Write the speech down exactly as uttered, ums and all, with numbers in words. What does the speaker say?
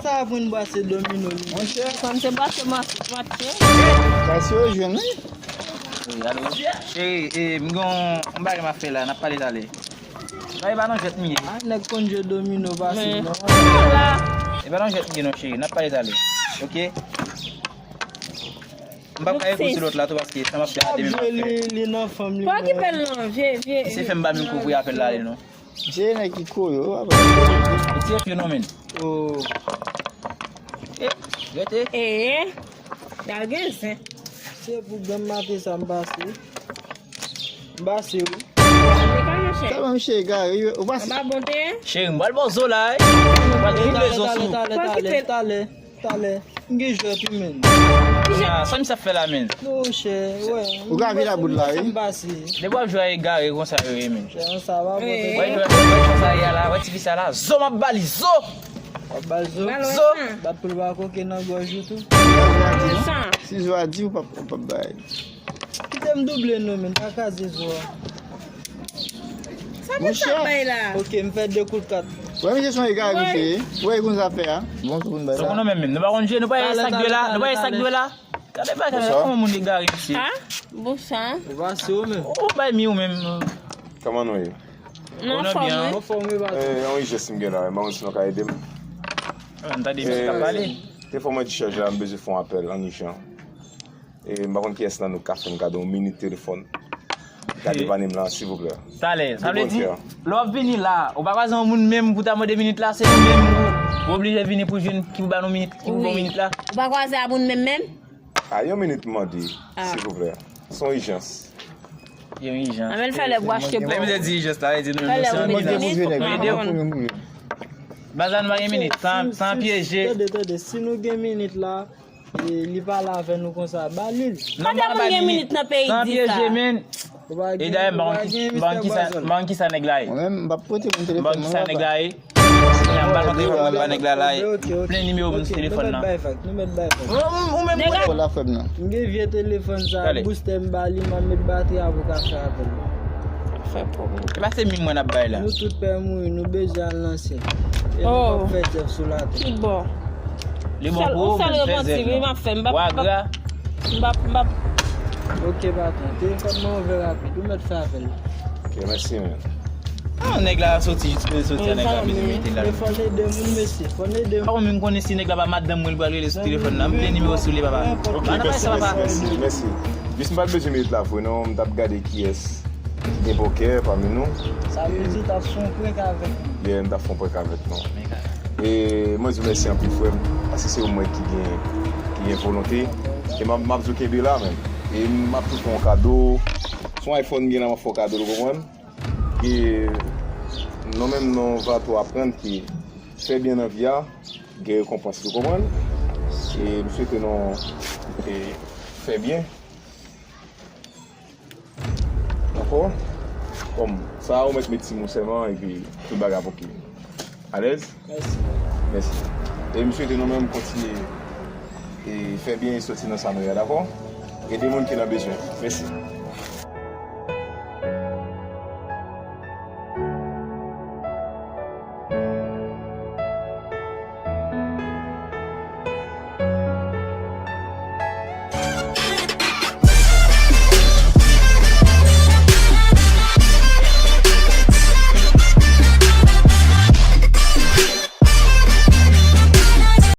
Sa aprann brase domino li. Monchè. Kòm se brase match, match. Sa si yo jwenn wi. Wi, alo. Cheri, e, m gen yon bagay m ap fè la, n ap pale talè. Non, e pa nan jwèt m ye. A nèg konn jwe domino pase non. E pa nan jwèt m ye non, cheri, n ap pale talè. Oke? M p ap ka ekou sou lòt la tou paske sa m ap fè a demen m ap fè. Li nan fanm li. Pa okipe l non, vye, vye. Se fè m ba m kou pou y apèl la ale non. Jere nèg ki koyo. Ou ti yo non men. Oh. Rete. Ee, dal gen zen. Se pou granm maten sa m pase. M pase wi. Mwen ka monchè. Sa mwen cheri gare ou pase. Anba bonte. Cheri, m pral ba w zo la, wi. M pral koupe zo sou. Talè, talè, talè, talè. M gen jwèt wi men. Ah, sa misye ap fè la men. Non chè, wè. Ou ka vide bout la wi. M pase. Depi w ap jwe a egare konsa yo ye men. Chè, sa va bon. Wè jwè wè sa y a la, wè ti fi sa la, zo m ap ba li, zo. W ap ba l zo. Balo Zo. san. Bat pou l pa koke nan gòj ou tou. San. Si zo a di ou p ap ou p ap bay. Kite m double nou men, pa kraze zo a. Sa pou sa bay la. Oke, m fè de kout kat. Wè misye son egare misye ye. Wè e konn sa fè a. Bon tou konn bay Donk la. Nou menm menm, nou pa konn jwe, nou pa wè sak dwe la, nou pa wè sak dwe la. Gade bagay la, kòman moun egare mesye. Ha? Bon sa. Ou pase ou men. Ou bay mi ou menm. Kòman nou ye? Non, Ou nan fòm byen, wi. Anfòm wi pa. Eh, yon ijès m gen la, m pa konn si nou ka ede m. M tande misye k ap pale. Te fò mwen dichaj la, m bezwen fè yon apèl an ijan. E m pa konn kiyès nan nou ka fè m gade yon minit telefòn. Gade pa m la, silvouplè. Talè, sa vle di, lè w ap vini la, ou pa kwaze yon moun menm pou ta mande minit la, se nou menm ou, ou oblije vini pou jwenn ki pou ba nou minit, ki pou ba w minit la. Ou pa kwaze a moun menm menm? A yon minit m mande, silvouplè. Se yon ijans. Yon ijans. Anben l fè lè pou achte Lè misye di ijans la, li di nou Fè lè se ou yon met ijans. minit. Fòk nou ede w. Baz la nou pa gen minit, tan, tan pyeje. Tande, tande, si nou gen minit la, e, li pale avè nou konsa, ba li l. Kote moun gen minit nan peyi di sa? Tan pyeje men. Ou pa E gen, dayè m ou pa pa gen konn, m pa konn mistè kisa, pwazon. M pa konn kisa nèg la ye. Mwen menm m p ap pote moun M pa konn telefòn kisa mwen nèg pa. La ye. M pa konn telefòn, m pa nèg la la ye. Ok, ok. Plen nimewo m sou Ok, telefòn nou nan. mèt bay fèk, nou mèt bay fèk. Ou menm ou Pou la frè m nan. M gen vye telefòn sa, Talè. Boustè m ba li, m ap met batri a pou ka fè apèl. Fè pwoblèm. E pa se mim mwen ap bay la. Nou tout pè mouri, nou bezwen al nan syèl. E nou Oh. p ap fè djòb sou latè. Ki bò? Li bon pou ou, Sèl men fè repanti zèv wi, m non. ap fè. M p ap, Wa m p gra. ap, m p ap, m p ap. Ok patron, telefòn mwen ouvè rapid, ou mèt fè apèl la. Ok, mèsi men. Ah, nèg la soti, jis pou soti a nèg la bezwen mete la. Men fò n ede moun mesye, fò n ede Pa konn menm konnen si nèg la pa madanm mwen li pral rele sou telefòn nan. M plen nimewo sou li papa. Ok, Ann pase mèsi, papa. mèsi, mèsi, mèsi. Jis m pa t bezwen minit la vre non, m t ap gade kiyès ki gen bon kè pami nou. Sa vle di t ap fè yon prank avèk nou. Yeah, m t ap fè yon prank avèk nou. E mwen di w mèsi anpil frè m, paske se ou mwen ki gen, ki gen volonte. E m ap, m ap di w kenbe la menm. E m ap tou fè yon kado. Se yon iPhone m gen la, m ap fè yon kado, ou konprann? E nou menm nou va tou aprann ke fè byen nan vi a, gen rekonpans li, ou konprann? E m swete nou e, fè byen. Dakò? Kòm sa ou mèt met ti mo sèlman epi tout bagay ap oke. Alèz? Mèsi. Mèsi. E m swete nou menm kontinye e fè byen e soti nan sa nou ye a, dakò? Ede moun ki nan bezwen. Mèsi.